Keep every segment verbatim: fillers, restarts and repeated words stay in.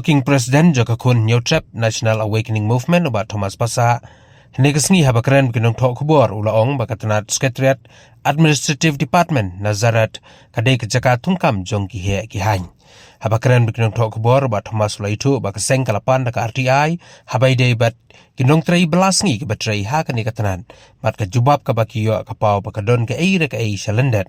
Acting President jong ka Khun Hynñiewtrep National Awakening Movement, u Bah Thomas Passah, hynne ka sngi haba kren bad ki nongthoh khubor u la ong ba ka tnad Secretariat Administrative Department Nazareth ka dei ka jaka thungkam jong ki heh ki haiñ. Haba kren bad ki nongthoh khubor, u Bah Thomas u la ïathuh ba ka seng ka la pan da ka R T I haba ïadei bad ki nongtrei ba la sngi kiba trei ha kane ka tnad, bad ka jubab kaba ki ïoh ka paw ba ka don kaei re kaei sha lyndet.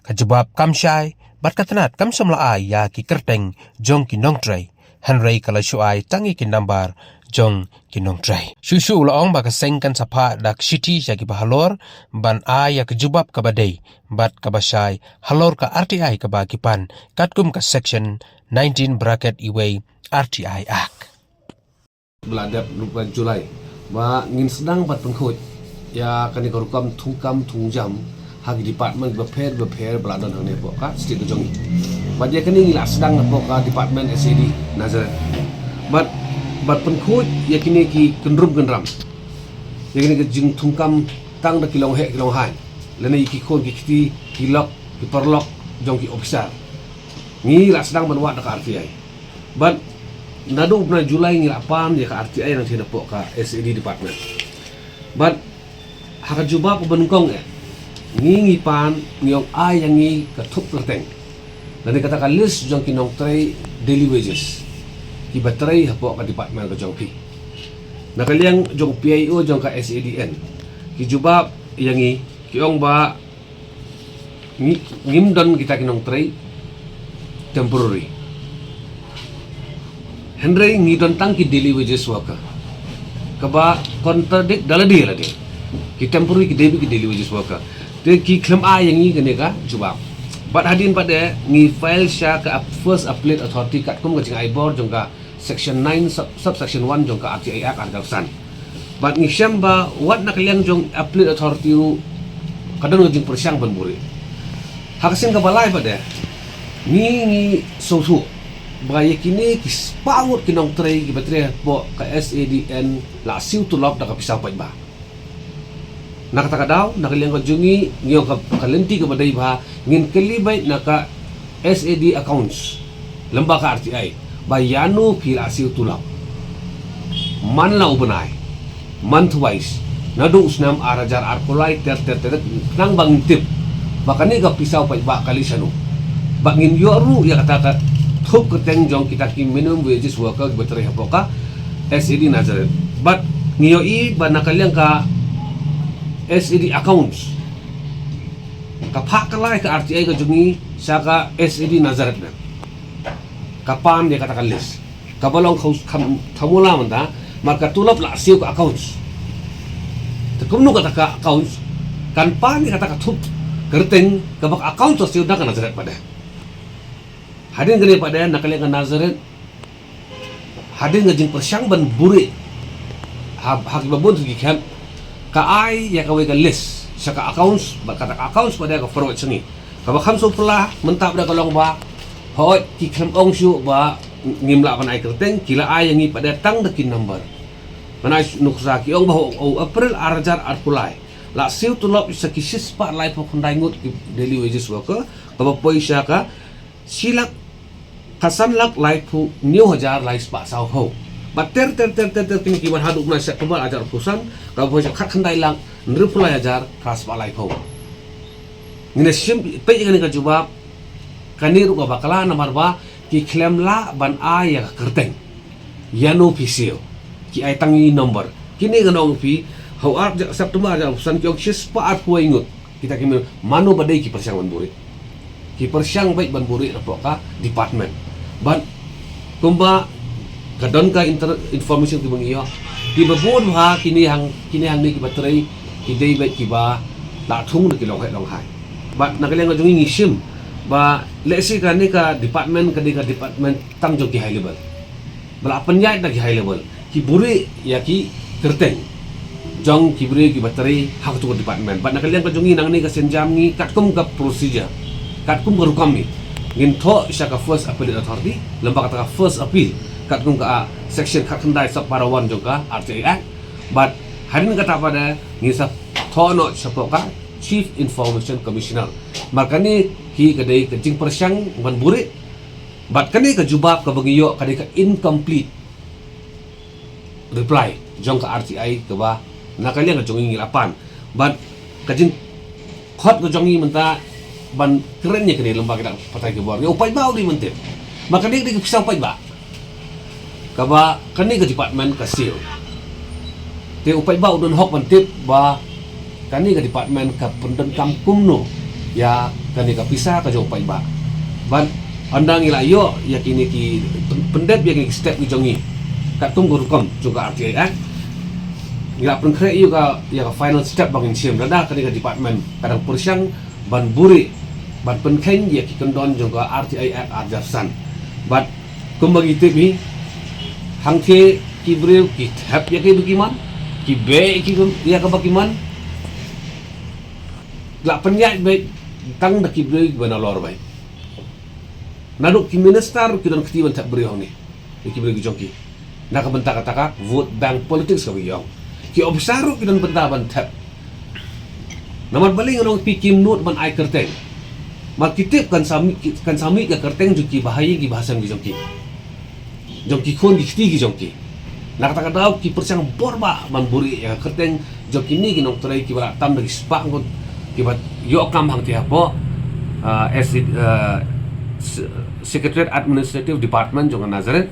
Ka jubab kam shai, bad ka tnad kam shym la ai ïa ki kyrteng jong ki nongtrei, hynrei ka la shu ai tang ïa ki nambar jong ki nongtrei. Shuh shuh u la ong ba ka seng kan sa phah da ka shithi sha kiba halor ban ai ïa ka jubab kaba dei bad kaba shai halor ka R T I kaba ki pan katkum ka Section nineteen bracket iwei R T I Act. Ba la dep lyngba July ba ngin sdang bad pynkhuid ïa kane ka rukom thungkam thungjam ha ki department bapher bapher ba la don hangne hapoh ka state ka jong ngi. Bad ïa kane ngi la sdang hapoh ka department S A D Nazareth. Bad bad pynkhuid ïa kine ki kynrum kynram, ïa kine ki jingthungkam tang da ki longheh ki longhaiñ, lane ïa ki khun ki kti, ki lok ki paralok jong ki officer, ngi la sdang ban wad da ka R T I. Bad naduh u bnai July ngi la pan ïa ka R T I nangta hapoh ka S A D department. Bad ha ka jubab kaba nyngkong eh, ngi ngi pan, ngi ong ai ïa ngi ka thup kyrteng, lane kata ka list jong ki nongtrei daily wages kiba trei hapoh ka department ka jong phi. Na ka liang jong P I O jong ka S A D N, ki jubab ïa ngi, ki ong ba ngi, ngim don kita ki nongtrei temporary, hynrei ngi don tang ki daily wages worker. Kaba contradict da lade lade, ki temporary ki dei beit ki daily wages worker. Te ki khlem ai ïa ngi kane ka jubab. Bad hadien pat de ngi file sha ka ap-, First Appellate Authority katkum ka jingai bor jong ka Section nine sub, subsection one jong ka R T I Act ar hajar arphew san. Bad ngi shem ba wat na ka liang jong Appellate Authority ruh ka don ka jingpyrshang ban buhrieh. Ha ka sien kaba lai pat de, ngi ngi sngewthuh ba ïa kine ki spah ngut ki nongtrei kiba trei hapoh ka S A D N la siew tulop da ka pisa u paidbah. Na kata ka daw, na ka liang ka jong ngi, ngi ong ka, ka lynti kaba dei bha, ngin kylli beit na ka S A D accounts lyngba ka R T I ba ïano phi la siew tulop, man la u bnai, month wise, naduh u snem ar hajar arphew lai ter ter ter, khnang ba ngin tip ba kane ka pisa u paidbah ka leit shano. Ba ngin ïoh ruh ïa kata ka thup kyrteng jong kita ki minimum wages worker kiba trei hapoh ka S A D Nazareth. Bad ngi ïohi ba na ka liang ka S A D accounts, ka phah ka lai ka R T I ka jong ngi sha ka S A D Nazareth, na ka pan ïa kata ka list kaba long kham, kham thamula mynta, mar ka tulop la siew ka accounts. Te kumno kata ka accounts kan pan ïa kata ka thup kyrteng kaba ka accounts la siew da ka Nazareth pat de? Hadien kane pat de, na ka liang ka Nazareth, hadien ka jingpyrshang ban buhrieh ha, ha kiba bun ki camp, ka ai ïa kawei ka list sha ka accounts, bad kata ka accounts pat de ka forward sha ngi. Kaba kham sngewphylla mynta pat de ka long ba, hooid, ki khlem ong shuh ba ngim lah ban ai kyrteng, ki la ai ïa ngi pat de tang da ki number. Ngan ai nuksa, ki ong ba ha u April ar hajar arphew lai la siew tulop sha ki shispah laiphew khyndai ngut ki daily wages worker, kaba poi sha ka shi lak, ka san lak laiphew hynñiew hajar lai spah sawphew. Bad ter ter ter ter ter kine ki wan haduh u bnai September ar hajar arphew san, kaba poi sha khatkhyndai lak hynriewphew lai hajar phra spah laiphew. Ngin ïa shim peit ïa kane ka jubab, kane ruh kaba bakla namar ba ki khlem lah ban ai ïa ka kyrteng ïano phi siew, ki ai tang i number. Kine ngan ong phi, ha u ar September ar hajar arphew san ki ong shispah arphew wei ngut kita ki myn-, mano ba dei ki pyrshang ban buhrieh. Ki pyrshang beit ban buhrieh napoh ka department. Bad kumba ka don ka inter-, information kiba ngi ïoh, kiba bun bha kine hang, kine hangne kiba trei ki dei beit kiba la thung da ki longheh longhaiñ. Bad na ka liang ka jong ngi ngi shim ba lehse kane ka department ka dei ka department tang jong ki high level. Ba la pynïaid da ki high level, ki buhrieh ïa ki kyrteng jong ki briew kiba trei ha kato ka department. Bad na ka liang ka jong ngi nangne ka sienjam ngi katkum ka procedure, katkum ka rukom ngi, ngin thoh sha ka First Appellate Authority lyngba kata ka first appeal katkum ka, ah, section khatkhyndai sub para one jong ka R T I Act. Bad hadien kata pat de ngin sa thoh noh shapoh ka Chief Information Commissioner. Mar kane hi ka dei ka jingpyrshang ban buhrieh Bad kane ka jubab kaba ngi ïoh ka dei ka incomplete reply jong ka R T I kaba na ka liang ka jong ngi la pan. Bad ka jingkhot ka jong ngi mynta ban kren ïa kane lem bad kita ki paidbah, u paidbah u dei ban tip. Ma kane ka dei ka pisa u paidbah kaba kane ka department ka siew. Te u paidbah u don hok ban tip ba kane ka department ka pyndonkam kumno ïa kane ka pisa ka jong u paidbah. Bad ynda ngi la ïoh ïa kine ki pyn-, pyndep ïa kine ki step ki jong ngi katkum ka rukom jong ka R T I Act, ngi la pynkhreh ïa ka, ïa ka final step ba ngin shim. Lada kane ka department ka dang pyrshang ban buhrieh, ban pynkheiñ ïa ki kyndon jong ka R T I Act ar hajar san. Bad kumba ngi tip hi, hangtei ki briew ki thep ïa kaba ki mon, ki beh ïa kaba ki mon, la pynïaid beit tang da ki briew kiba nalor beit. Naduh ki minister ki don kti ban thep briew hangne ïa ki briew ki jong ki. Na ka bynta kata ka vote bank politics kaba ki ïoh. Ki officer ruh ki don bynta ban thep. Namar balei nga ong phi, kim nud ban ai kyrteng. Mar ki tip kan sa mih, kan sa mih ka kyrteng jong ki ba ha ïing ki ba ha sem ki jong ki, jong ki khun ki kti ki jong ki. Na kata ka daw ki pyrshang bor bha ban buhrieh ïa ka kyrteng jong kine ki nongtrei kiba la tam da ki spah ngut kiba ïoh kam hangtei hapoh, ah, S E, ah, Se-, Secretariat Administrative Department jong ka Nazareth.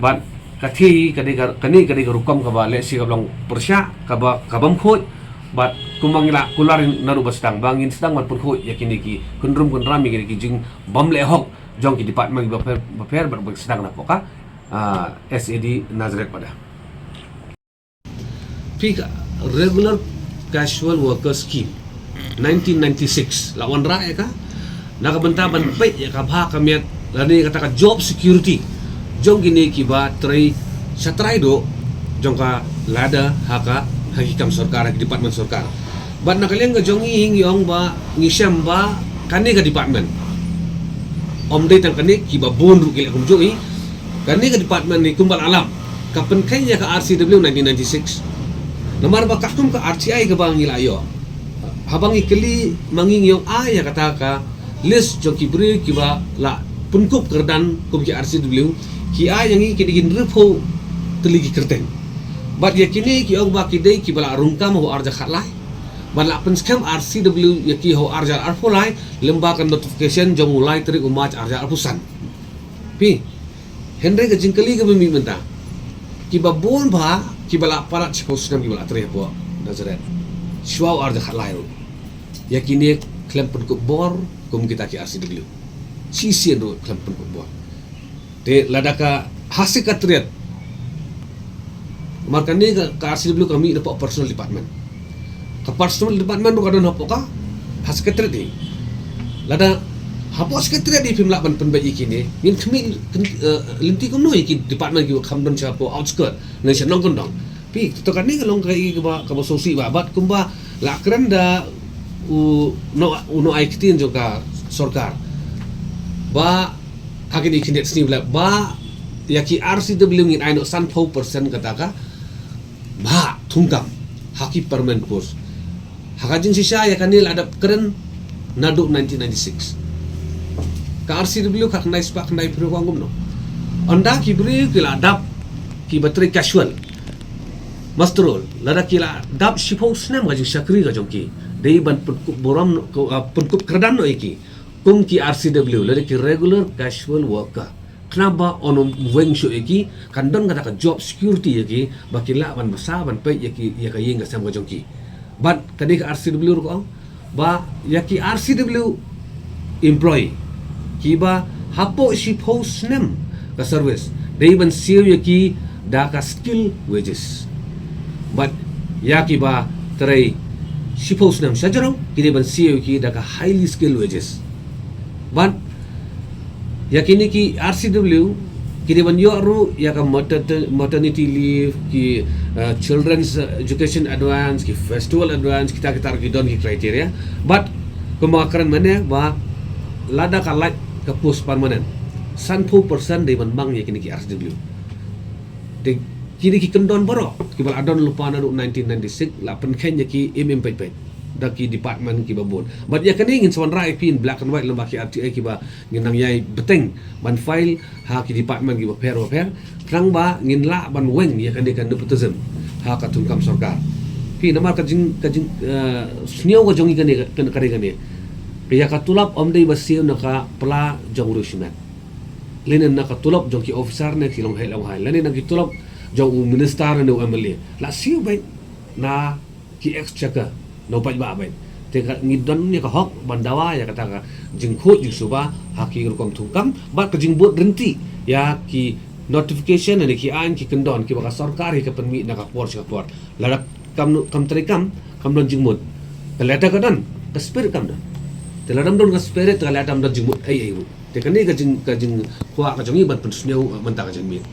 Bad kane ka dei ka, kane ka dei ka rukom kaba lehse kaba long pyrshah, kaba, kabym khuid. Bad kumba ngi la kular naduh ba sdang, ba ngin sdang ban pynkhuid ïa kine ki kyndrum kyndram, ïa kine ki jingbymlehhok jong ki department kiba pher, ba pher, bad ba sdang na poh ka, ah, S A D Nazareth pat. Phi, ka Regular Casual Worker Scheme, nineteen ninety-six la wanrah ïa ka na ka bynta ban peit ïa ka bha ka miat lane kata ka job security jong kine kiba trei shatrai duh jong ka lada ha ka, ha ki kam sorkar, ha ki department sorkar. Bad na ka liang ka jong ngi hi ngi ong ba ngi shem ba kane ka department, ym dei tang kane, kiba bun ruh ki leh kumjuh hi. Kane ka department hi kumba la lam, ka pynkheiñ ïa ka R C W nineteen ninety-six. Namar ba katkum ka R T I kaba ngi la ïoh, haba ngi kylli ma ngi, ngi ong ai ïa kata ka list jong ki briew kiba la pynkup kyrdan kum ki R C W, ki ai ïa ngi ki dei hynriewphew tylli ki kyrteng. Bad ïa kine ki ong ba ki dei kiba la rung kam ha u ar hajar khatlai. Bad la pynskhem R C W ïa ki ha u ar hajar arphew lai, lyngba ka notification jong u lai tarik u March ar hajar arphew san. Phi, hynrei ka jingkylli kaba mih mynta, kiba bun bha kiba la palat shiphew snem kiba la trei hapoh Nazareth shuwa u ar hajar khatlai ruh, ïa kine khlem pynkup bor kum kita ki R C W. Shisien ruh khlem pynkup bor. Te lada ka ha Secretariat, namar kane ka, ka R C W ka mih napoh Personnel Department. Ka Personnel Department ruh ka don hapoh ka, ha Secretariat hi. Lada hapoh Secretariat hi phim lah ban pynbeit ïa kine, ngin khmih, eh, lynti kumno ïa ki department kiba kham don sha hapoh outskirt ne sha nongkyndong. Phi, to kane ka long kaei kaba, kaba sngewsih bha. Bad kumba la kren da u no, u nongaiktien jong ka sorkar, ba ha kine ki khyndiat sngi ba la, ba ïa ki R C W ngin ai noh sanphew percent kata ka bhah thungkam ha ki permanent post. Ha ka jingshisha ïa kane la dep kren naduh nineteen ninety-six. Ka R C W ka khyndai spah khyndai phew, ka ong kumno? Ynda ki briew ki la dap, kiba trei casual, muster roll, lada ki la dap shiphew snem ka jingshakri ka jong ki, dei ban pynkup burom, ah, pynkup kyrdan noh ïa ki kum ki R C W, lada ki regular casual worker. Khnang ba un ym weng shuh ïa ki, kan don kata ka job security ïa ki, ba ki lah ban bsa ban peit ïa ki, ïa ka ïing ka sem ka jong ki. Bad kane ka R C W ruh ka ong ba ïa ki R C W employee kiba hapoh shiphew snem ka service, dei ban siew ïa ki da ka skill wages. Bad ïa kiba trei shiphew snem shajrong, ki dei ban siew ïa ki da ka highly skilled wages. Bad ïa kine ki R C W ki dei ban ïoh ruh ïa ka mater-, maternity leave, ki, eh, children's, eh, education advance, ki festival advance, kita, kita ruh ki don ki criteria. Bad kumba nga kren mynne ba lada ka lait ka post permanent, sanphew percent dei ban mang ïa kine ki R C W. Te kine ki kyndon baroh kiba la don lypa naduh nineteen ninety-six la pynkheiñ ïa ki im im peit peit. da ki department kiba bun. Bad ïa kane ngin sa wanrah ïa phi in black and white lem bad ki R T I kiba ngin nang ïai bteng ban file ha ki department kiba pher ba pher. Khnang ba ngin lah ban weng ïa kane ka nepotism ha ka thungkam sorkar. Phi namar ka jing, ka jing, eh, sniew ka jong ngi kane, kane, kane, kane. Ka ïa ka tulop ym dei ba siew na ka pla jong u riew shimet. Lane na ka tulop jong ki officer ne ki long heh long hai. Lane na ki tulop jong u minister ne u M L A. La siew beit na ki exchequer na u paidbah beit. Te ka ngi don ïa ka hok ban dawa ïa kata ka jingkhuid jingsuba ha ki rukom thungkam bad ka jingbud rynti ïa ki notification ne ki aiñ ki kyndon kiba ka sorkar hi ka pynmih na ka por sha ka por. Lada kam, kam treikam, kam don jingmut. Ka lada ka don, ka spirit kam don. Te lada kam don ka spirit, ka lada kam don jingmut ei ei ruh. Te kane ka jing, ka jingkwah ka jong ngi ban pynsniew, eh, mynta ka jingmih.